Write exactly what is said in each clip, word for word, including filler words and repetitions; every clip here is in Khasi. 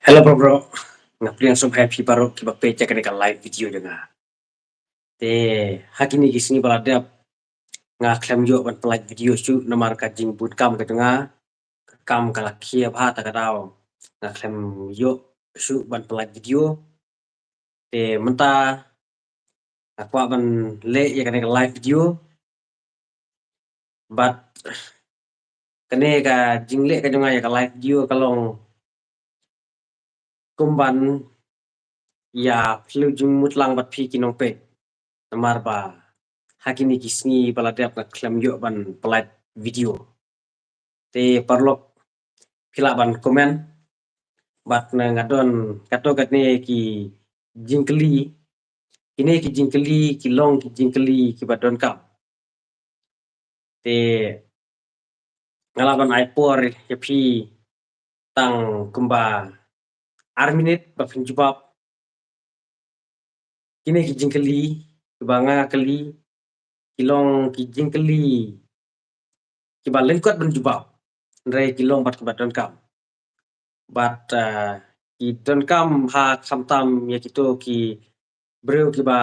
Hello bro bro. Nga pdiang sngewbha ïa phi baroh kiba peit ïa kane ka live video jong nga. Te ha kine ki sngi ba la dep nga khlem ïoh ban pynlait video shuh namar ka jingbun kam ka jong nga. Ka kam ka la khia bha ta ka daw nga khlem ïoh shuh ban pynlait video. Te mynta nga kwah ban leh ïa kane ka live video. Bad kane ka jingleh ka jong nga ïa ka live video ka long kumban ïa phylla jingmut lang bad phi ki nongpeit. Namar ba ha kine ki sngi ba la dep nga khlem ïoh ban pynlait video. Te paralok phi lah ban comment bad nga don katto katne ki jingkylli, kine ki jingkylli ki long ki jingkylli kiba donkam. Te nga lah ban ai por ïa phi tang kumba ar minit ba phin jubab. Kine ki jingkylli kiba nga kylli ki long ki jingkylli kiba lyngkot ban jubab, hynrei ki long bad kiba donkam. Bad ki donkam ha khamtam ïa kito ki briew kiba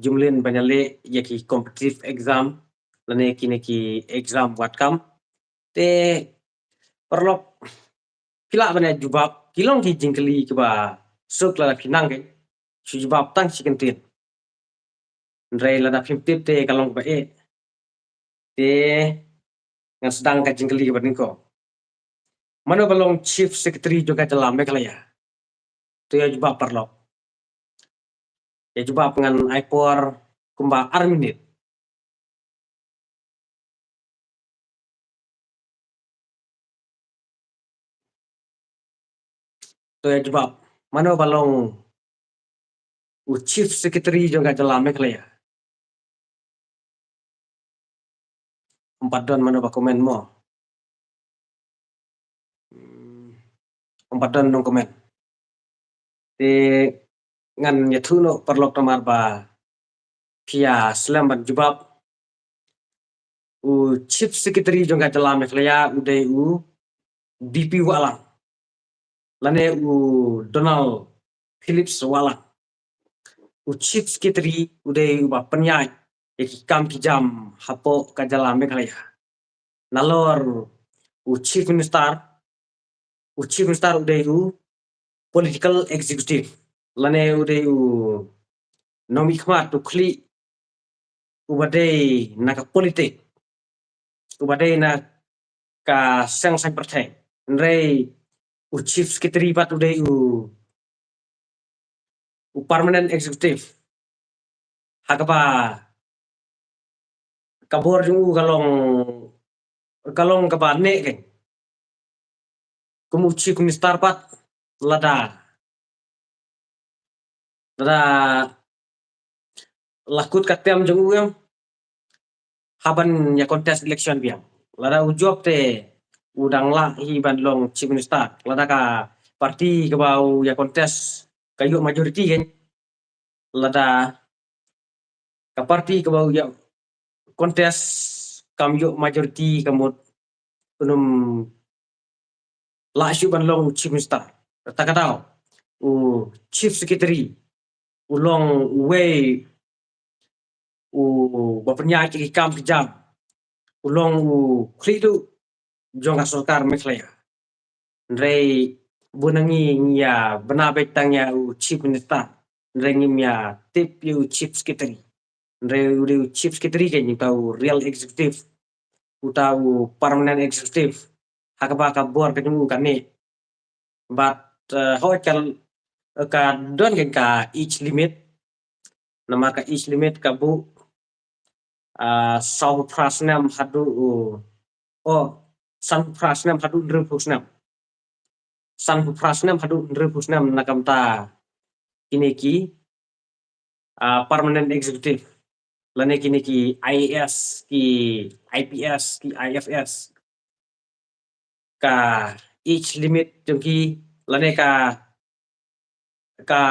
jumlin ban ïaleh ïa ki competitive exam lane kine ki exam wad kam. Te paralok phi lah ban ïa jubab, ki long ki jingkylli kiba suk lada phi nang ka shu jubab tang shi kyntien. Hynrei lada phim tip te ka long kaba eh. Te ngan sdang ka jingkylli kaba nyngkong. Mano ba long Chief Secretary jong ka jylla Meghalaya? To ïa jubab paralok. Ïa jubab ngan ai por kumba ar minit. To ïa jubab. Mano ba long u Chief Secretary jong ka jylla Meghalaya? Em pat don mano ba comment mo. Hmm, em pat don nong comment. Te ngan ïathuh noh paralok namar ba phi ïa slem ban jubab. U Chief Secretary jong ka jylla Meghalaya u dei u D P Wahlang lane u Donald Phillips Wahlang. U Chief Secretary u dei uba pynïaid ïa ki kam ki jam hapoh ka jylla Meghalaya. Nalor u Chief Minister, u Chief Minister u dei u political executive lane u dei u nongmihkhmat, u khlieh uba dei na ka politik, uba dei na ka seng saiñ pyrthei. Hynrei u Chief Secretary pat u dei u u permanent executive. Ha kaba ka bor jong u ka long, ka long kaba neh kein. Kum u Chief Minister pat lada, lada la kut ka term jong u em, hap ban ïa contest election biang. Lada u jop te u dang lah hi ban long Chief Minister. Lada ka party kaba u ïa contest ka ïoh majority kein. Lada ka party kaba u ïa contest kam ïoh majority ka mut un ym lah shuh ban long u Chief Minister. Kata ka daw u Chief Secretary u long uwei uba pynïaid ïa ki kam ki jam, u long u khlieh duh jong ka sorkar Meghalaya. Hynrei bun na ngi ngi ïa bna beit tang ïa u Chief Minister, hynrei ngim ïa tip ïa u Chief Secretary. Hynrei u dei u Chief Secretary kein uta u real executive, uta u permanent executive. Ha kaba ka bor ka jong u ka neh. Bad hooid ka, ka don kein ka age limit. Namar ka age limit ka buh sawphew phra snem haduh u, oh, sanphew phra snem haduh hynriewphew snem. Sanphew phra snem haduh hynriewphew snem na ka bynta kine ki permanent executive lane kine ki I A S, ki I P S, ki I F S. Ka age limit jong ki lane ka, ka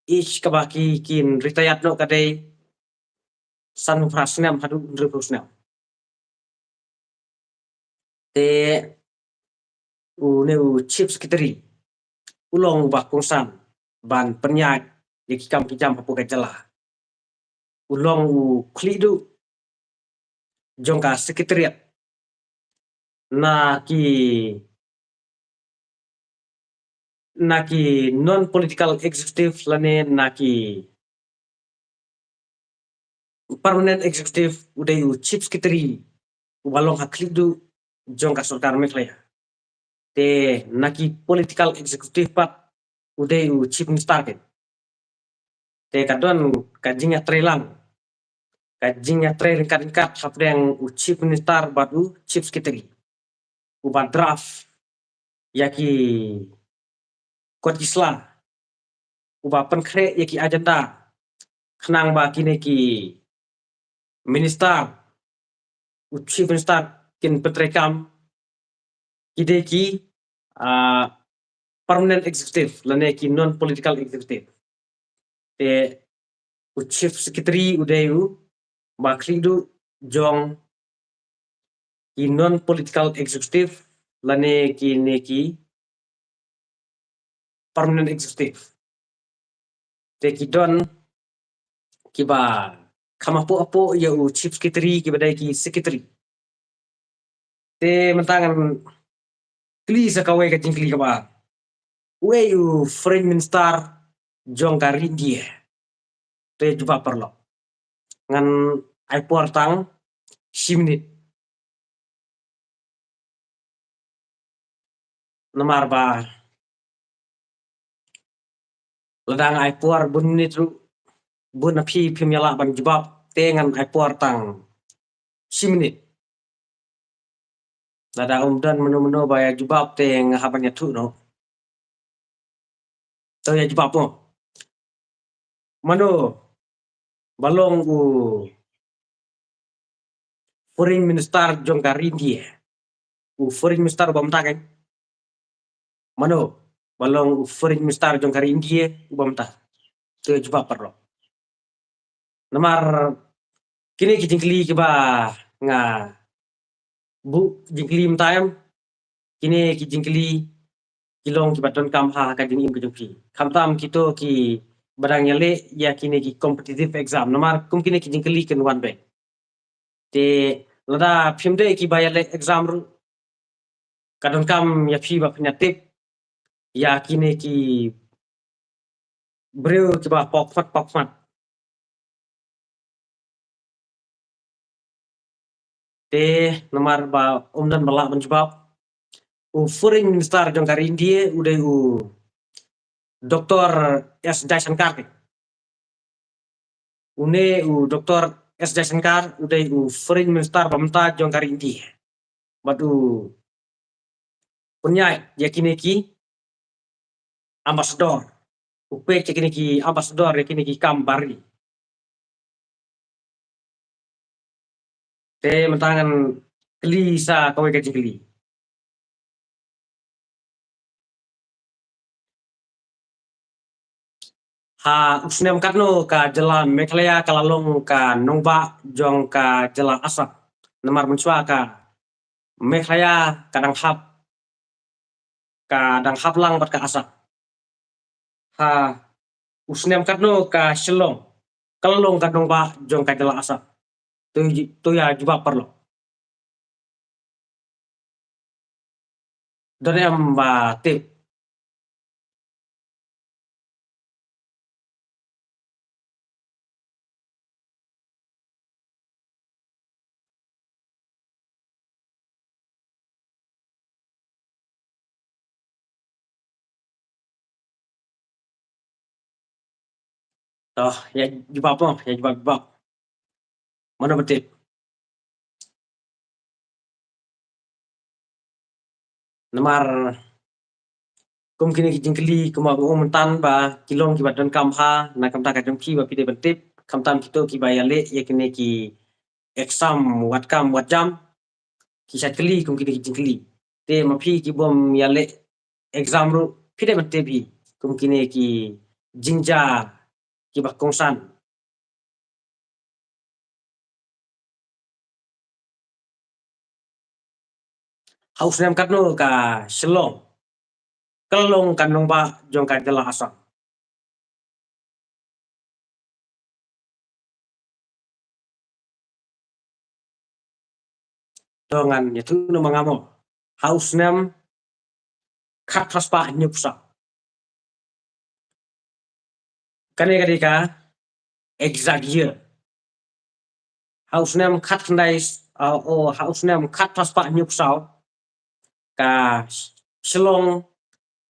age kaba ki kin retired noh ka dei sanphew phra snem haduh hynriewphew snem. Te une u Chief Secretary u long uba kongsan ban pynïaid ïa ki kam ki jam hapoh ka jylla. U long u khlieh duh jong ka secretariat na ki, na ki non political executive lane na ki permanent executive u dei u chief secretary uba long ha khlieh duh jong ka sorkar Meghalaya. Te na ki political executive pat u dei u chief minister. Te ka don ka jingïatreilang, ka jingïatrei ryngkat ryngkat hapdeng u chief minister bad u chief secretary, uba draft ïa ki kot ki sla, uba pynkhreh ïa ki agenda, khnang ba kine ki minister, u chief minister kin pyntreikam, ki dei ki, ah, permanent executive lane ki non political executive. Te u chief secretary u dei uba khlieh duh jong ki non political executive lane kine ki permanent executive. Te ki don kiba kham hapoh hapoh ïa u chief secretary, kiba dei ki secretary. Te mynta ngan kylli sa kawei ka jingkylli kaba, uei u foreign minister jong ka ri India? To ïa jubab paralok. Ngan ai por tang shi minit. Namar ba lada nga ai por bun minit ruh, bun na phi phim ïa lah ban jubab, te ngan ai por tang shi minit. Lada um don mano mano ba ïa jubab te nga hap ban ïathuh noh. To ïa jubab mo. Mano ba long u foreign minister jong ka ri India? U foreign minister uba mynta kan? Mano ba long u foreign minister jong ka ri India uba mynta? To ïa jubab paralok. Namar kine ki jingkylli kiba nga buh jingkylli mynta em, kine ki jingkylli ki long kiba donkam ha ka jingim ka jong phi. Khamtam kito kiba dang ïaleh ïa kine ki competitive exam. Namar kum kine ki jingkylli kin wan beit. Te lada phim dei kiba ïaleh exam ruh, ka donkam ïa phi ba phin ïa tip ïa kine ki briew kiba pokmat pokmat. Te namar ba um don ba lah ban jubab, u foreign minister jong ka ri India u dei u Doctor S Jaishankar. Une u Doctor S Jaishankar u dei u foreign minister ba mynta jong ka ri India. Bad u pynïaid ïa kine ki ambassador. U peit ïa kine ki ambassador ïa kine ki kam bar ri. Te mynta ngan kylli sa kawei ka jingkylli. Ha u snem katno ka jylla Meghalaya ka la long ka nongbah jong ka jylla Assam? Namar mynshuwa ka Meghalaya ka dang hap, ka dang hap lang bad ka Assam. Ha u snem katno ka Shillong ka la long ka nongbah jong ka jylla Assam? To ïa jubab paralok. Don em ba tip? To ïa jubab mo, ïa jubab, jubab. Mano ba tip? Namar kum kine ki jingkylli kumba nga ong mynta ba ki long kiba donkam ha na ka bynta ka jong phi ba phi dei ban tip, khamtam kito kiba ïaleh ïa kine ki exam wat kam wat jam, ki shait kylli kum kine ki jingkylli. Te ma phi kibym ïaleh exam ruh phi dei ban tip hi kum kine ki jingjia kiba kongsan. Ha u snem katno ka Shillong ka long ka nongbah jong ka jylla Assam. To ngan ïathuh noh ma nga mo. Ha u snem khatphra spah hynñiewphew saw. Kane ka dei ka exact year. Ha u snem khatkhyndai, uh, o, ha u snem khatphra spah hynñiewphew saw, ka Shillong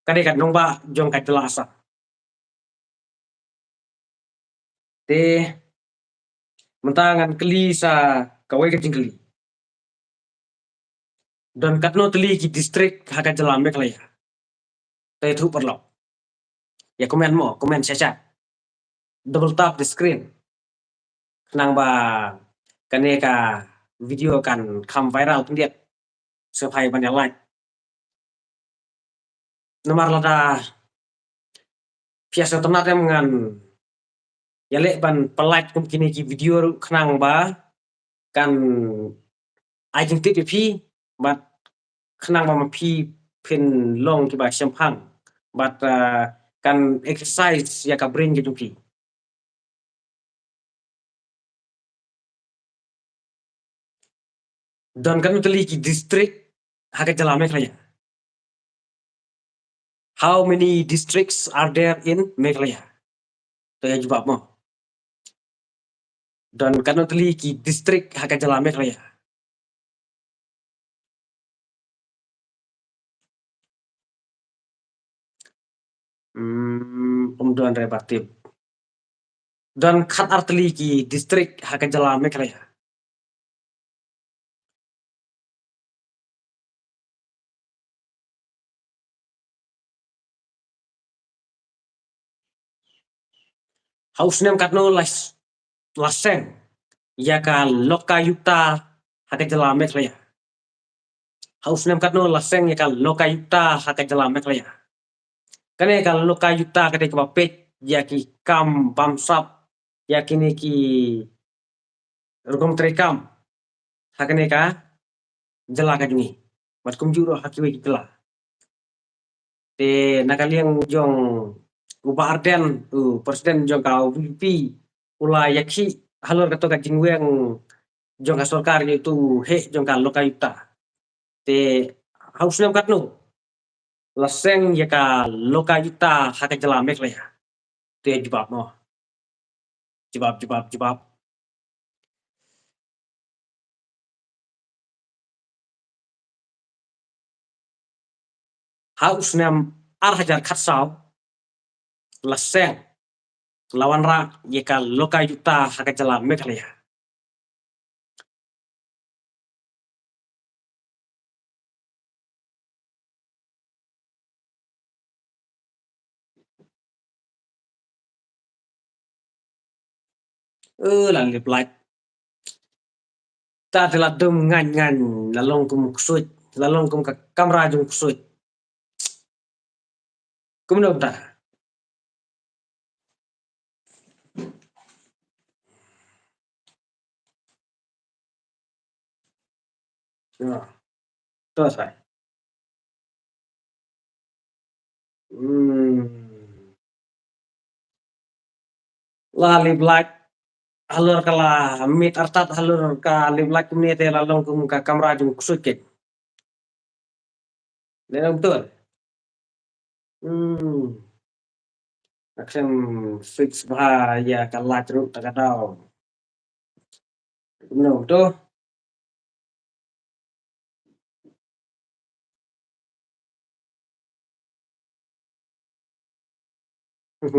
ka dei ka nongbah jong ka jylla Assam. Te mynta ngan kylli sa kawei ka jingkylli. Don katno tylli ki district ha ka jylla Meghalaya? Te ïathuh paralok. Ïa comment mo, comment sha sha. Double tap the screen. Khnang ba kane ka video kan kham viral khyndiat. Sngewbha ban ïa like. Namar lada phi ïa sngewtynnat em, ngan ïaleh ban pynlait kum kine ki video ruh khnang ba kan ai jingtip ïa phi, bad khnang ba ma phi phin long kiba shemphang, bad, uh, kan exercise ïa ka brain ka jong phi. Don katno tylli ki district ha ka jylla Meghalaya? How many districts are there in Meghalaya? To ïa jubab mo. Don katno tylli ki district ha ka jylla Meghalaya? Hmm, um don re ba tip. Don khatar tylli ki district ha ka jylla Meghalaya. Ha u snem katno la, la seng ïa ka Lokayukta ha ka jylla Meghalaya? Ha u snem katno la seng ïa ka Lokayukta ha ka jylla Meghalaya? Kane ka Lokayukta ka dei kaba peit ïa ki kam bamsap, ïa kine ki rukom treikam ha kane ka jylla ka jong ngi, bad kumjuh ruh ha kiwei ki jylla. Te na ka liang jong u Bah Ardent, u president jong ka VPP, u la ïakhih halor kato ka jingweng jong ka sorkar, ïa uto u heh jong ka Lokayukta. Te ha u snem katno la seng ïa ka Lokayukta ha ka jylla Meghalaya? Te jubab mo. Jubab, jubab, jubab. Ha u snem ar hajar khatsaw la seng, la wanrah ïa ka Lokayukta ha ka jylla Meghalaya. Ơ, la lip light. Ta te la dum ngan ngan, la long kum ksuid, la long kum ka kamra jong ksuid. Kumno ta? Ya. To sai. Hmm. La lip light halor ka la miet artat, halor ka lip light kumne te la long kum ka kamra jong ksuid keiñ. Dei long betul. Hmm. Aksem fix bha ïa ka light ruh ta ka daw. Kumno to?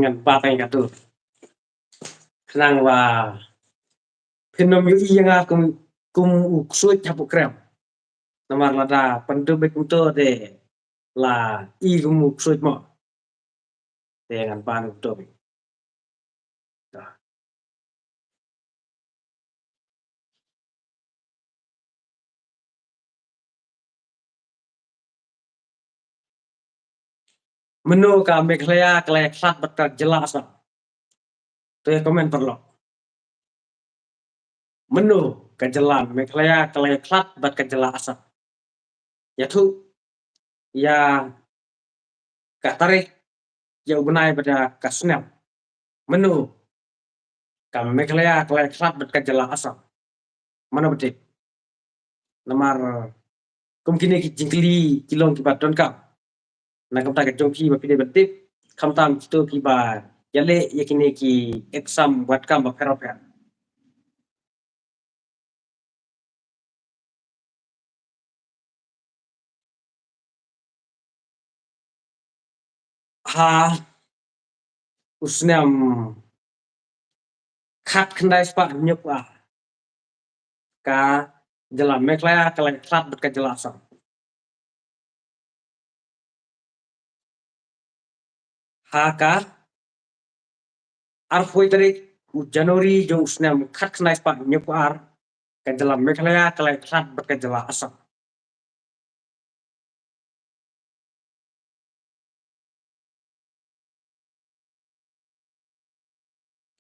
Ngan bat ïa katu. Khnang ba phin ym ïohi ïa nga kum, kum u ksuid hapoh krem. Namar lada pyndum beit kumto te la i kum u ksuid mo. Te ngan ban kumto. Mano ka Meghalaya ka la ïakhlad bad ka jylla Assam? To ïa comment paralok. Mano ka jylla Meghalaya ka la ïakhlad bad ka jylla Assam? Ïathuh ïa ka tarik, ïa u bnai bad ka snem. Mano? Ka Meghalaya ka la ïakhlad bad ka jylla Assam. Mano ba tip? Namar kum kine ki jingkylli ki long kiba donkam na ka bynta ka jong phi ba phi dei ban tip, khamtam kito kiba ïaleh ïa kine ki exam wad kam bapher bapher. Ha u snem khatkhyndai spah hynñiewphew ar, ka jylla Meghalaya ka la ïakhlad bad ka jylla Assam. Ha ka arphew tarik u January jong u snem khatkhyndai spah hynñiewphew ar, ka jylla Meghalaya ka la ïakhlad bad ka jylla Assam.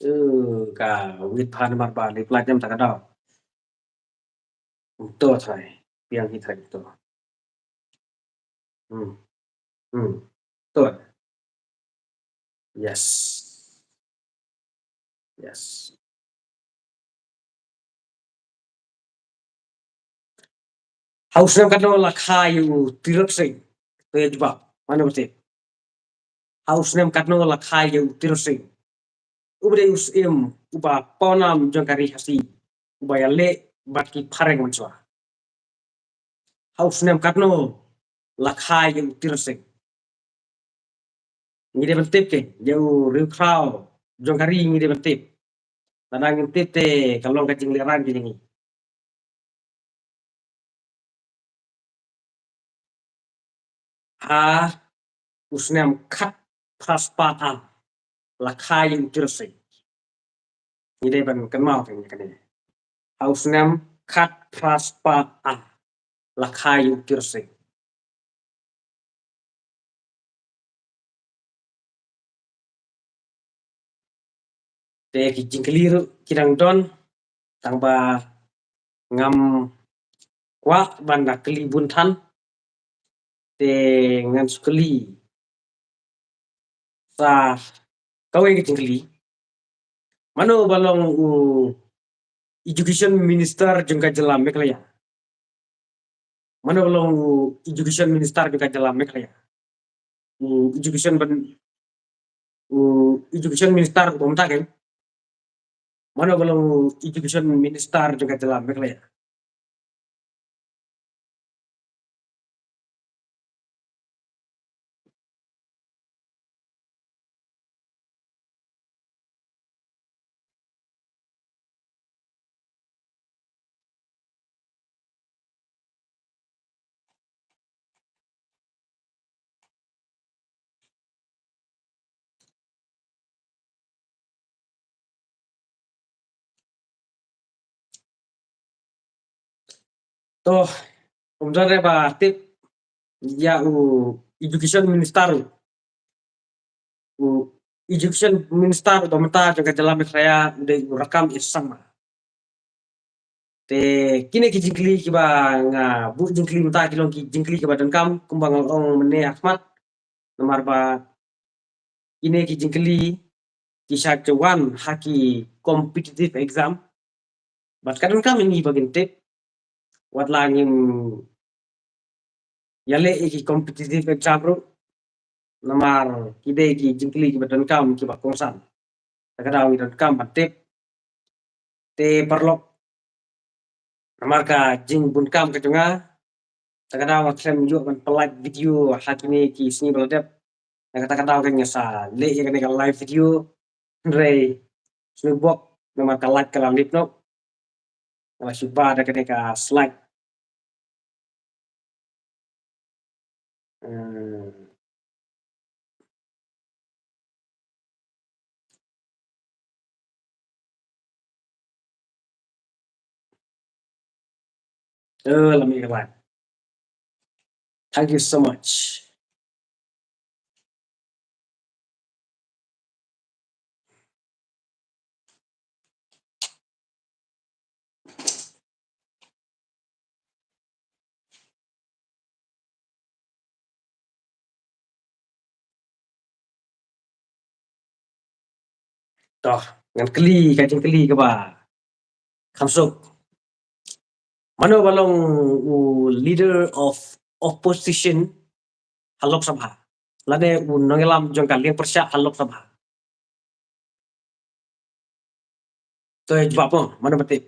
Eh, ka wit phan mar ba lip lait jam ta ka daw. To thai, piang hi thai to. Hmm. Hmm. To. Yes. Yes. Ha u snem katno la kha ïa u Tirot Sing? To ïa jubab. Mano ba tip? Ha u snem katno la kha ïa u Tirot Sing? Uba dei u syiem uba pawnam jong ka ri Khasi, uba ïaleh bad ki phareng mynshuwa. Ha u snem katno la kha ïa u Tirot Sing? Ngi dei ban tip ke, ïa u riewkhraw jong ka ri ngi dei ban tip. Lada ngim tip te ka long ka jinglehrain ka jong ngi. Ha u snem khatphra spah ar la kha ïa u Tirot Sing. Ngi dei ban kynmaw kane, kane. Ha u snem khatphra spah ar la kha ïa u Tirot Sing. Te ki jingkylli ruh ki dang don, tang ba ngam kwah ban da kylli bun than. Te ngan shu kylli sa kawei ka jingkylli. Mano ba long u Education Minister jong ka jylla Meghalaya? Mano ba long u Education Minister jong ka jylla Meghalaya? U Education ban, u Education Minister uba mynta kein. Mano ba long u Education Minister jong ka jylla Meghalaya? To, um don re ba tip ïa u Education Minister, u Education Minister uba mynta jong ka jylla Meghalaya u dei u Rakkam S Sangma. Te kine ki jingkylli kiba nga buh jingkylli mynta ki long ki jingkylli kiba donkam kumba nga la ong mynne ha khmat. Namar ba kine ki jingkylli ki shah wan ha ki competitive exam. Bad ka donkam ïa ngi ba ngin tip, wat la ngim ïaleh ïa ki competitive exam ruh. Namar ki dei ki jingkylli kiba donkam kiba kongsan. Ta ka daw ngi donkam ban tip. Te paralok, namar ka jingbun kam ka jong nga, ta ka daw nga khlem ïoh ban pynlait video ha kine ki sngi ba la dep. Na kata ka daw ka nga sa leh ïa kane ka live video. Hynrei sngewbok namar ka light ka la lip noh. Nga la shu ba da kane ka slide. Hmm. Eh, la mih ka live. Thank you so much. To, ngan kylli ka jingkylli kaba kham suk. Mano ba long u leader of opposition ha Lok Sabha? Lane u nongïalam jong ka liang pyrshah ha Lok Sabha? To ïa jubab mo, mano ba tip?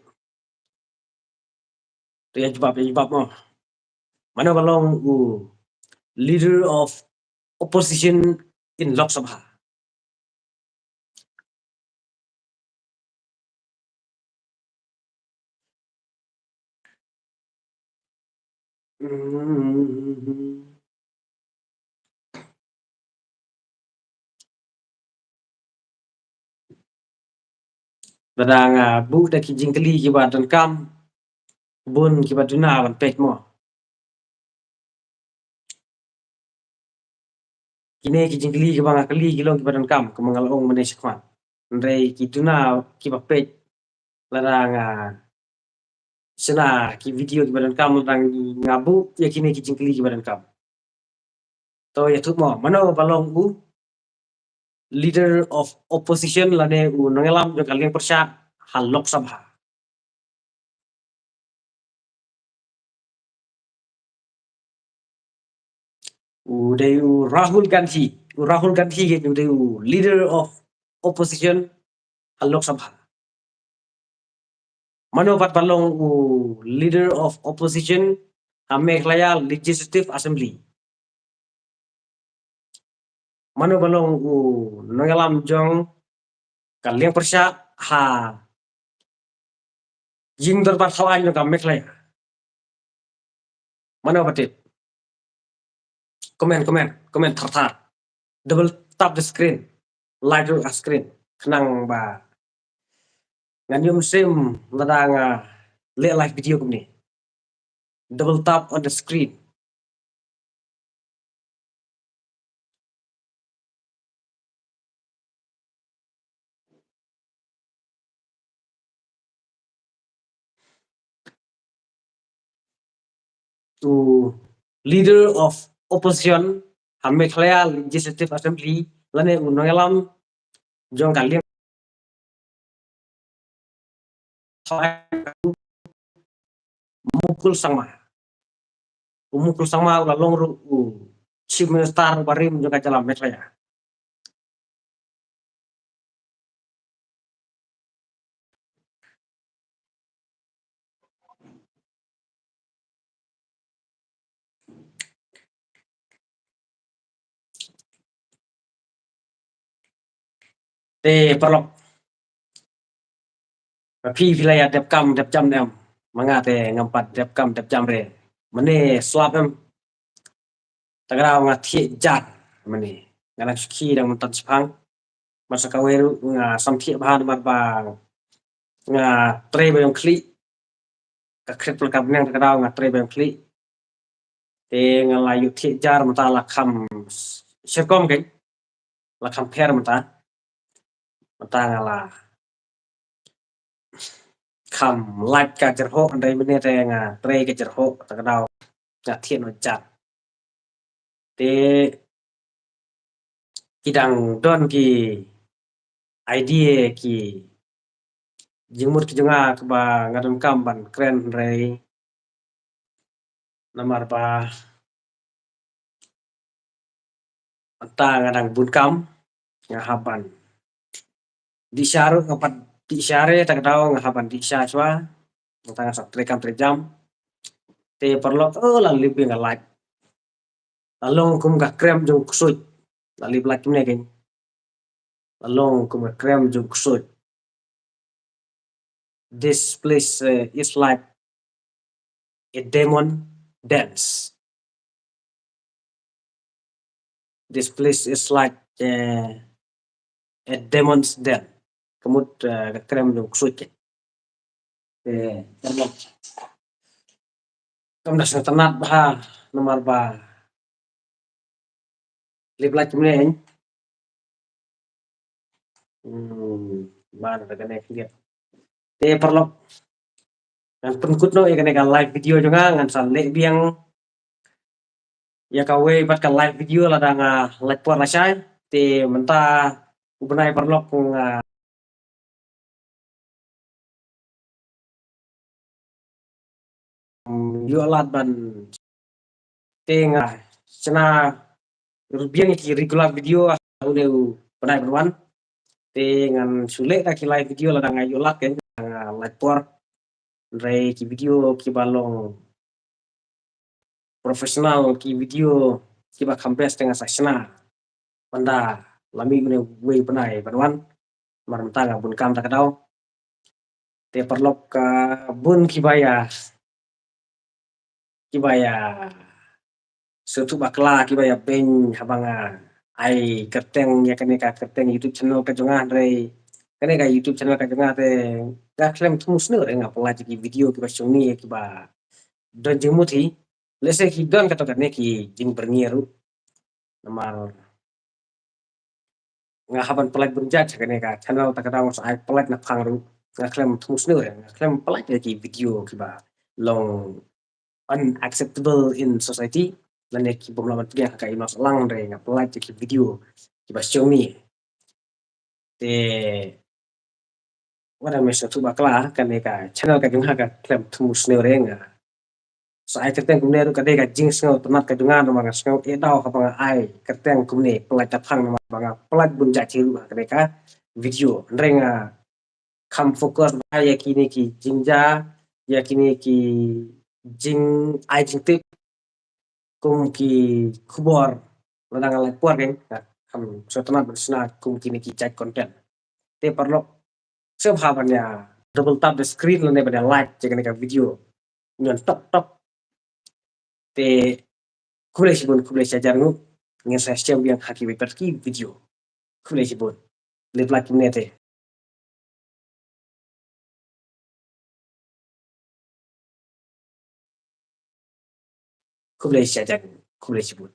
To ïa jubab, ïa jubab mo. Mano ba long u leader of opposition in Lok Sabha? Lada nga buh da ki jingkylli kiba donkam, bun kiba duna ban peit mo. Kine ki jingkylli kiba nga kylli ki long kiba donkam, kumba nga la ong mynne shakhmat. Hynrei ki duna kiba peit lada nga shna ki video kiba donkam, lada nga buh ïa kine ki jingkylli kiba donkam. To ïathuh mo, mano ba long u leader of opposition lane u nongïalam jong ka liang pyrshah ha Lok Sabha? U dei u Rahul Gandhi. U Rahul Gandhi u dei u leader of opposition ha Lok Sabha. Mano pat ba long u leader of opposition ha Meghalaya Legislative Assembly? Mano ba long u nongïalam jong ka liang pyrshah ha Ïing Dorbar Thaw Aiñ jong ka Meghalaya? Mano ba tip? Comment, comment, comment thar thar. Double tap the screen. Like the screen. Khnang ba ngan ym shym lada nga leh live video kumne. Double tap on the screen. U leader of opposition ha Meghalaya Legislative Assembly lane u nongïalam jong ka liang Mukul Sangma. U Mukul Sangma u la long ruh u Chief Minister uba rim jong ka jylla Meghalaya. Te paralok, phi phi la ïa dep kam dep jam ne em? Ma nga te ngam pat dep kam dep jam re. Mane slap em. Ta ka daw nga thiah jan mane. Nga dang shu khie dang mynta shiphang. Mar sa kawei ruh nga sam thiah bha namar ba nga trei ba ïong khlieh. Ka khrip la ka bneng, ta ka daw nga trei ba ïong khlieh. Te nga la ïoh thiah jar mynta la kham syrkom kein. La kham pher mynta. Mynta nga la kham lait ka jyrhoh, hynrei mynne te nga trei ka jyrhoh, ta ka daw nga thiah noh jar. Te ki dang don ki idea, ki jingmut ki jong nga kaba nga donkam ban kren, hynrei namar ba mynta nga dang bun kam, nga hap ban dih sha ruh, nga pat dih sha re, ta ka daw nga hap ban dih sha shuwa. Mynta nga sa trei kam trei jam. Te paralok, oh, la lip ïa nga lait. La long kum ka krem jong ksuid. La lip lait kumne kein. La long kum ka krem jong ksuid. This place, uh, is like a demon dance. This place is like, uh, a demon's den. Ka mut, uh, ka krem jong ksuid. Eh, kam da sngewtynnat bha namar ba lip lait kumne. Hmm, ba da kane khlieh. Te paralok, ngan pynkut noh ïa kane ka live video jong nga, ngan sa leh biang ïa kawei pat ka live video lada nga lait por lashai. Te mynta u bnai paralok nga ïoh lad ban te nga shna ruh biang ïa ki regular video ha une u bnai ban wan. Te ngan shu leh da ki live video lada nga ïoh lad, kan, nga lait por. Hynrei ki video kiba long professional, ki video kiba kham best te nga sa shna ban da la mih une uwei u bnai ban wan. Namar mynta nga bun kam da ka daw. Te paralok, ah, bun kiba ïa, kiba ïa sngewthuh bakla, kiba ïa beiñ haba nga ai kyrteng ïa kane ka kyrteng YouTube channel ka jong nga, hynrei kane ka YouTube channel ka jong nga te nga khlem thmu sniew re nga pynlait ïa ki video kiba shongni, kiba don jingmut hi. Lehse ki don kato kane ki jingbyrngia ruh. Namar nga hap ban pynlait bun jait ha kane ka channel, ta ka daw nga sa ai pynlait na phang ruh. Nga khlem thmu sniew re, nga khlem pynlait ïa ki video kiba long unacceptable in society, lane ki bym lah ban pdiang ha ka imlang sahlang, re nga pynlait ïa ki video kiba shongni. Te wat da me sngewthuh bakla, kane ka channel ka jong nga ka khlem thmu sniew re nga sa ai kyrteng kumne ruh, ka dei ka jingsngewtynnat ka jong nga namar nga sngew eh daw haba nga ai kyrteng kumne pynlait ta phang namar ba nga pynlait bun jait hi ruh ha kane ka video. Hynrei nga kham focus ba ïa kine ki jingjia, ïa kine ki jingai jingtip kum ki khubor lada nga lait por, kan, nga kham sngewtynnat ban shna kum kine ki jait content. Te paralok, sngewbha ban ïa double tap the screen lane ban ïa like ïa kane ka video. Ngan tok tok. Te khublei shibun, khublei shihajar nguh. Ngin sa ïashem biang ha kiwei pat ki video. Khublei shibun. Leit like kumne te. Khublei shihajar nguh, khublei shibun.